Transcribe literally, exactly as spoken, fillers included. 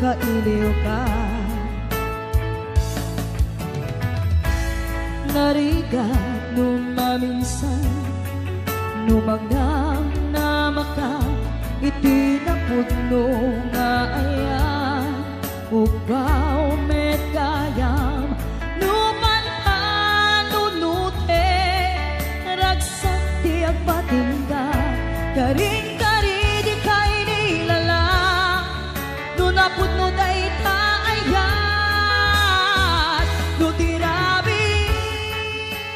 kailiwka. Narigat no maminsan, no magnamnamaka iti napudno nga ayan, ugaw met gayam